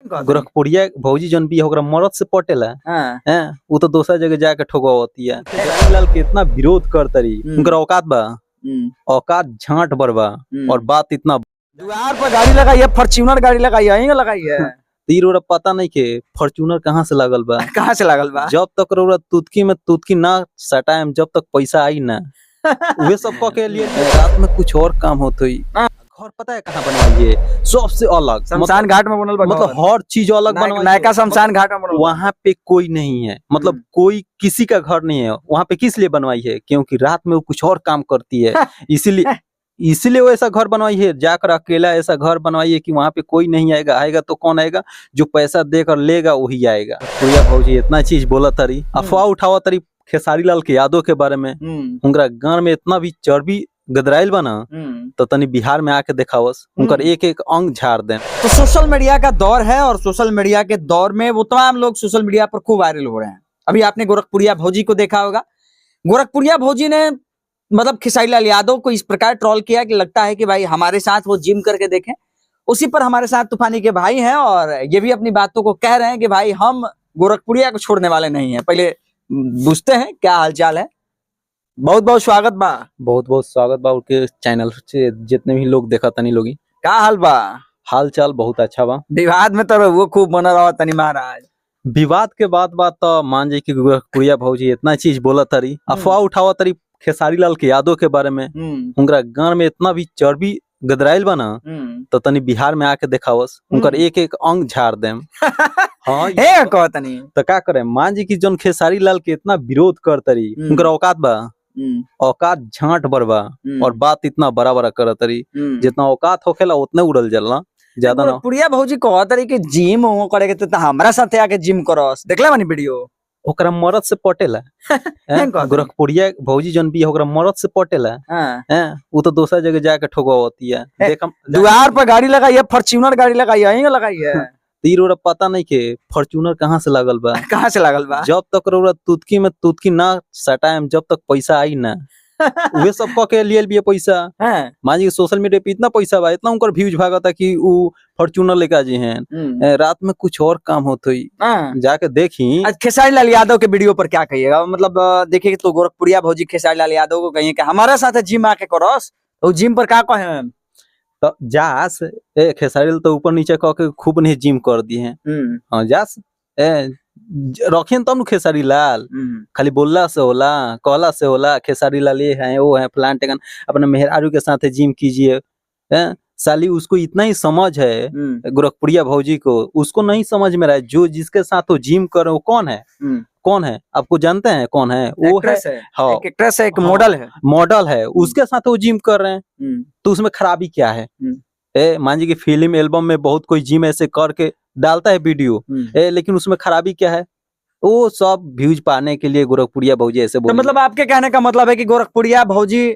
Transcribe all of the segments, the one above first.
गोरखपुरिया भौजी जौन भी ओकरा मरद से पटेला। हाँ। हैं, उ तो दोसर जगह जाके ठोकवतिया। खेसारी लाल के इतना विरोध करतरी, उनकर औकात बा, औकात झांट बर बा और बात इतना। दुआर पर गाड़ी लगाई है, फॉर्च्यूनर गाड़ी लगाई है, यहीं लगाई है। तीर ओरा पता नहीं के फॉर्च्यूनर कहाँ से लागल बा। कहाँ से लागल बा? जब तक रउरा तुतकी में तुतकी ना सटाएम, जब तक पैसा आई ना, उहे सब क के लिए रात में कुछ और काम होत होई। हाँ। घर पता है कहाँ बनवाइए? सबसे अलग, शमशान घाट में बनल बा। मतलब हर चीज अलग बनवाइए। नायका शमशान घाट में बनल बा। वहां पे कोई नहीं है, मतलब कोई किसी का घर नहीं है वहां पे। किस लिए बनवाई है? क्योंकि रात में वो कुछ और काम करती है, इसीलिए इसीलिए वो ऐसा घर बनवाई है। जाकर अकेला ऐसा घर बनवाई है कि वहां पे कोई नहीं आएगा। आएगा तो कौन आएगा? जो पैसा देकर लेगा वही आएगा। प्रिया भौजी इतना चीज बोला तरी, अफवाह उठावा तरी खेसारी लाल के यादव के बारे में। उनका गान में इतना भी चर्बी गदराइल बना तो तनी बिहार में आके देखावस, उनकर एक एक अंग झाड़ दे। तो सोशल मीडिया का दौर है और सोशल मीडिया के दौर में वो तमाम लोग सोशल मीडिया पर खूब वायरल हो रहे हैं। अभी आपने गोरखपुरिया भौजी को देखा होगा। गोरखपुरिया भौजी ने मतलब खेसारी लाल यादव को इस प्रकार ट्रोल किया कि लगता है कि भाई हमारे साथ वो जिम करके देखें। उसी पर हमारे साथ तूफानी के भाई हैं और ये भी अपनी बातों को कह रहे हैं कि भाई हम गोरखपुरिया को छोड़ने वाले नहीं हैं। पहले पूछते हैं क्या हालचाल है। बहुत बहुत स्वागत बा। बहुत बहुत स्वागत बा उनके चैनल से, जितने भी लोग देखा तनी लोगी। का हाल बा? हाल चाल बहुत अच्छा बा। विवाद में तो वो खूब बना रहा तनी महाराज। विवाद के बाद बात तो मान जाए कि गोरखपुरिया भौजी इतना चीज बोला तरी, अफवाह उठावा तरी खेसारी लाल के यादव के बारे में। उनका गान में इतना भी चर्बी गदराइल बना तो तनी बिहार में आके देखावस, उनकर एक एक अंग झाड़ देम। हाँ। हे कहतनी। तो का करे, मान जी की जौन खेसारी लाल के इतना विरोध करतरी, उनकर औकात बा, औकात झांट बर बा और बात इतना बड़ा बड़ा करतरी। जितना औकात होखेला उतने उड़ल जलना ज्यादा ना। पुरिया भौजी कहत रही कि जिम वो करे के तो हमरा साथे आके जिम करस। देखले बानी वीडियो? ओकरा मरद से पटेला। हैं, कहत? गोरखपुरिया भौजी जौन भी ओकरा मरद से पटेला। हाँ। हैं, उ तो दोसर जगह जाके ठोकवतिया। देखम। दुआर पर गाड़ी लगाई है, फॉर्च्यूनर गाड़ी लगाई है, यहीं लगाई है। तीर ओरा पता नहीं के फॉर्च्यूनर कहाँ से लागल बा। कहाँ से लागल बा? जब तक रउरा तुतकी में तुतकी ना सटाएम, जब तक पैसा आई ना, उहे सब क के लिए भी पैसा। हाँ। मान जी सोशल मीडिया पे इतना पैसा बा, इतना उनकर व्यूज भागता कि उ फॉर्च्यूनर लेके आ जी हैं। रात में कुछ और काम होत होई। हाँ। जाके देखी। आज खेसारी लाल यादव के वीडियो पर क्या कहिएगा? मतलब देखिए तो गोरखपुरिया भौजी खेसारी लाल यादव को कहिए कि हमारा साथ जिम आके करस, तो जिम पर का कहे? तो जास ए खेसारी लाल तो ऊपर नीचे क के खूब नहीं जिम कर दी है। हाँ, जास ए रखियन तब न खेसारी लाल। खाली बोलला से होला, कहला से होला खेसारी लाल ये है वो है फलान टेकन, अपने मेहरारू के साथ जिम कीजिए। हैं साली, उसको इतना ही समझ है गोरखपुरिया भौजी को, उसको नहीं समझ में रहा है जो जिसके साथ वो जिम कर रहे वो कौन है। कौन है आपको जानते हैं कौन है वो? है एक्ट्रेस है। हाँ। एक एक्ट्रेस है, एक हाँ। मॉडल है। मॉडल है, उसके साथ वो जिम कर रहे हैं तो उसमें खराबी क्या है? ए मान जी की फिल्म एल्बम में बहुत कोई जिम ऐसे करके डालता है वीडियो, ए लेकिन उसमें खराबी क्या है? वो सब व्यूज पाने के लिए गोरखपुरिया भौजी ऐसे तो बोल। मतलब आपके कहने का मतलब है कि गोरखपुरिया भौजी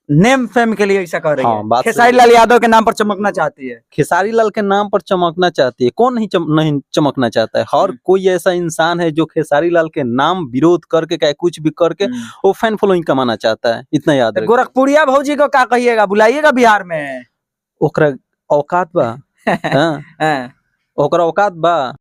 नेम फेम के लिए ऐसा कर रही हाँ, है। बात खेसारी सही। लाल यादव के नाम पर चमकना चाहती है। खेसारी लाल के नाम पर चमकना चाहती है। कौन नहीं नहीं चमकना चाहता है? हर कोई ऐसा इंसान है जो खेसारी लाल के नाम विरोध करके चाहे कुछ भी करके वो फैन फॉलोइंग कमाना चाहता है, इतना याद तो रखिए। गोरखपुरिया भौजी को का कहिएगा? बुलाइएगा बिहार में? ओकरा औकात बा? हाँ, हाँ। ओकरा औकात बा?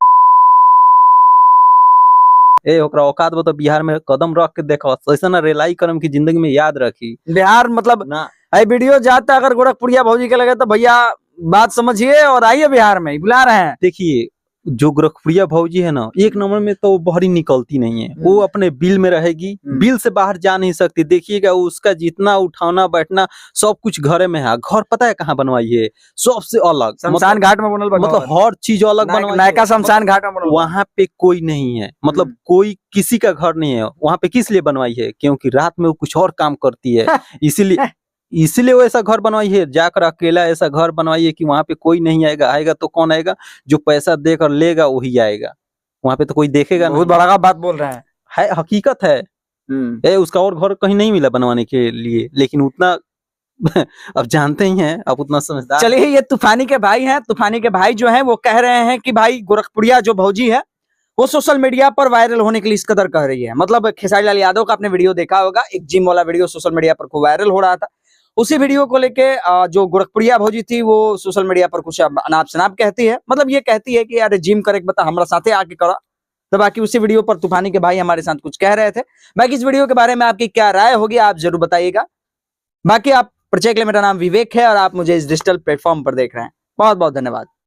ए ओकरा औकात बा तो बिहार में कदम रख के देखो, ऐसा ना रेलाई करम की जिंदगी में याद रखी। बिहार मतलब ना। आई वीडियो जाता अगर गोरखपुरिया भौजी के लगे तो भैया बात समझिए और आइए बिहार में, बुला रहे हैं। देखिए जो गोरखपुरिया भौजी है ना, एक नंबर में तो वो बाहरी निकलती नहीं है, वो अपने बिल में रहेगी, बिल से बाहर जा नहीं सकती। देखिएगा उसका जितना उठाना बैठना सब कुछ घरे में है। घर पता है कहाँ बनवाई है? सबसे अलग, शमशान घाट में बनल बा। मतलब हर चीज अलग बनवाई है। नायका शमशान घाट में बनल बा। वहां पे कोई नहीं है, मतलब कोई किसी का घर नहीं है वहां पे। किस लिए बनवाई है? क्योंकि रात में वो कुछ और काम करती है, इसीलिए इसीलिए वो ऐसा घर बनवाई है। जाकर अकेला ऐसा घर बनवाई है कि वहां पे कोई नहीं आएगा। आएगा तो कौन आएगा? जो पैसा देकर लेगा वही आएगा, वहां पे तो कोई देखेगा बहुत नहीं। बड़ा का बात बोल रहे हैं। है, हकीकत है। ए उसका और घर कहीं नहीं मिला बनवाने के लिए, लेकिन उतना अब जानते ही हैं, अब उतना समझदार। चलिए ये तूफानी के भाई हैं। तूफानी के भाई जो हैं वो कह रहे हैं कि भाई गोरखपुरिया जो भौजी है वो सोशल मीडिया पर वायरल होने के लिए इस कदर कह रही है। मतलब खेसारी लाल यादव का आपने वीडियो देखा होगा, एक जिम वाला वीडियो सोशल मीडिया पर खूब वायरल हो रहा था। उसी वीडियो को लेके जो गोरखपुरिया भौजी थी वो सोशल मीडिया पर कुछ अनाप शनाप कहती है, मतलब ये कहती है कि अरे जिम करे बता हमारा साथे आके करा। तो बाकी उसी वीडियो पर तूफानी के भाई हमारे साथ कुछ कह रहे थे। बाकी इस वीडियो के बारे में आपकी क्या राय होगी आप जरूर बताइएगा। बाकी आप परिचय के लिए, मेरा नाम विवेक है और आप मुझे इस डिजिटल प्लेटफॉर्म पर देख रहे हैं। बहुत बहुत धन्यवाद।